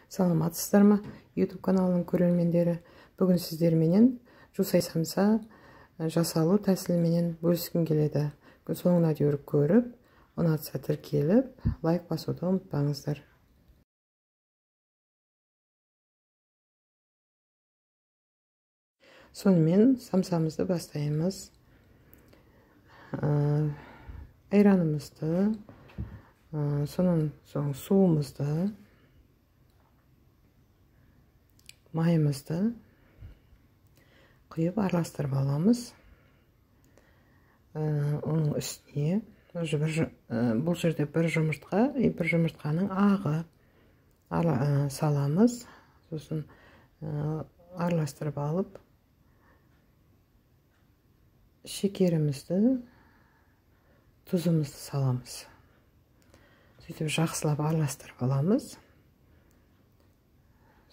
Саламатсыздар ма, YouTube каналының көрермендері? Бүгін сіздерменен жусай самса жасалу тәсіліменен бөліскім келеді. Соңына дейін көріп, ұнатса тіркеліп, лайк басуды ұмытпаңыздар. Сонымен самсамызды бастаймыз. Айранымызды, сонан соң суымызды, майымызды құйып араластырып аламыз. Оның үстіне бұл жерде бір жұмыртқа, бір жұмыртқаның ағы саламыз. Сосын араластырып алып, шекерімізді, тұзымызды саламыз. Сөйтіп жақсылап араластырып аламыз.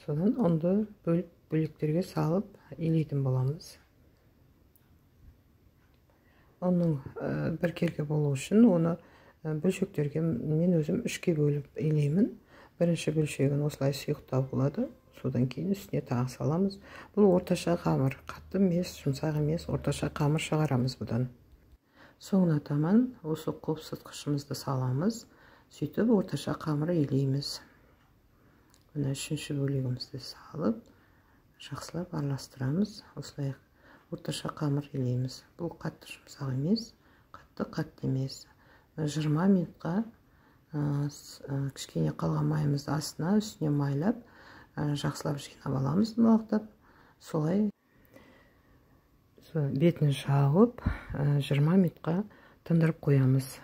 Содан ұнды бөліп бөліктерге салып илейтін боламыз. Ұнның біркелкі болу үшін оны бөлшектерге мен өзім 3-ке бөліп илеймін. Бірінші бөлшегін осылай сұйықтау болады. Содан кейін үстіне тағы саламыз. Бұл орташа қамыр, қатты емес, жұмсақ емес, орташа қамыр шығарамыз бұдан. Соңына таман осы қопсытқышымызды саламыз. Сөйтіп орташа қамыр илейміз. Мына үшінші бөлігімізді салып, жақсылап араластырамыз. Осылай орташа қамыр илейміз. Бұл қатты жұмсақ емес, қатты емес. 20 минутқа кішкене қалған майымызды астына, үстіне майлап, жақсылап жинап аламыз, малықтап. Солай бетін жауып, 20 минутқа тындырып қоямыз.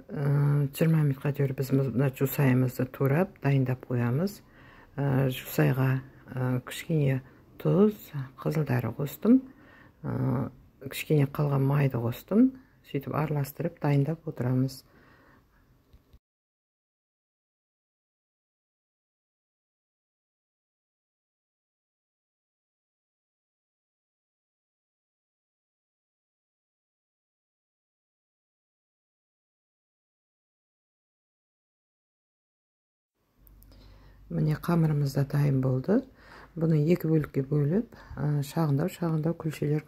20 минутқа дейін біз мына жусайымызды турап, дайындап қоямыз. Жусайға кішкене тұз, қызыл дәрі қостым, кішкене қалған майды қостым. Сөйтіп араластырып дайындап отырамыз. Міне қамырымыз да дайын болды. Бұны екі бөлікке бөліп, шағындау-шағындау күлшелер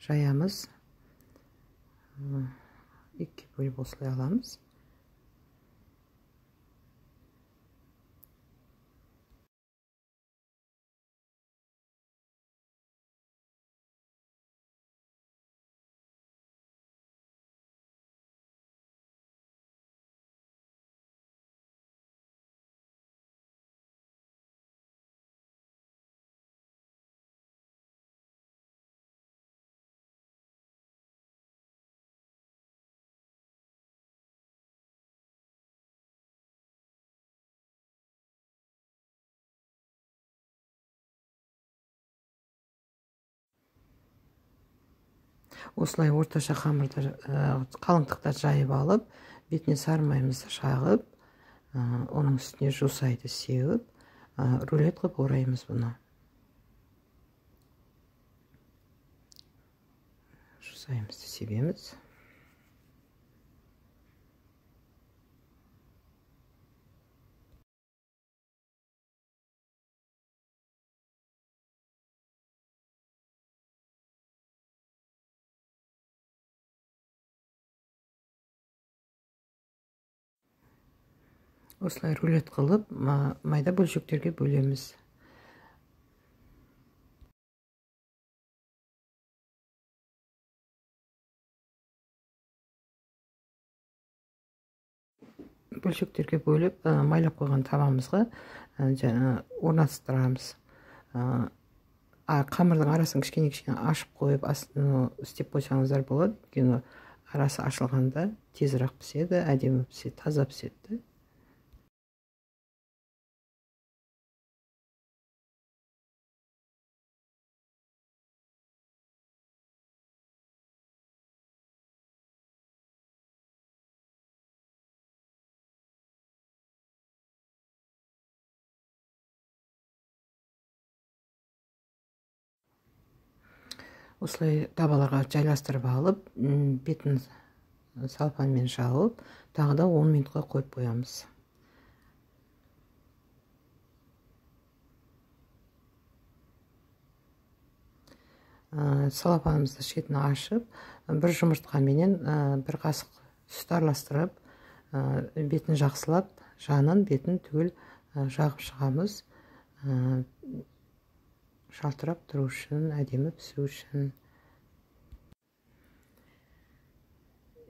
жаямыз. Екіге бөліп осылай аламыз. Осылай орташа қамырды қалыңдықта жайып алып, бетіне сары майымызды жағып, оның үстіне жусайды сеуіп, рулет қылып ораймыз бұны. Жусайымызды себеміз. Осылай рулет қылып, майда бөлшектерге бөлеміз. Бөлшектерге бөліп, майлап қойған табамызға орналастырамыз. Қамырдың арасын кішкене-кішкене ашып қойып, істеп қойсаңыздар болады. Өйткені арасы ашылғанда тезірек піседі, әдемі піседі, таза піседі. Осылай табаларға жайластырып алып, бетін салфанмен жауып, тағы да 10 минутқа қойып қоямыз. Салафанымызды шетін ашып, бір жұмыртқаменен бір қасық сүт араластырып, бетін жақсылап, жанын, бетін түгел жағып шығамыз. Жалтырап тұру үшін, әдемі пісу үшін.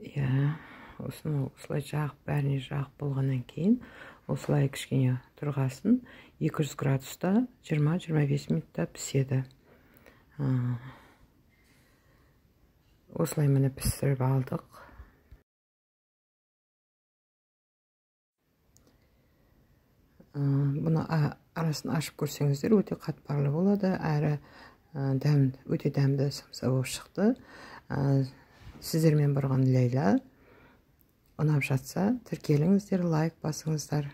Иә, осыны осылай жағып, бәріне жағып болғаннан кейін, осылай кішкене тұрғасын 200 градуста 20-25 минутта піседі. Осылай міне пісіріп алдық. Бұны арасын ашып көрсеңіздер, өте қатпарлы болады, әрі өте дәмді самса болып шықты. Сіздермен барған Ләйла. Ұнап жатса, тіркеліңіздер, лайк басыңыздар.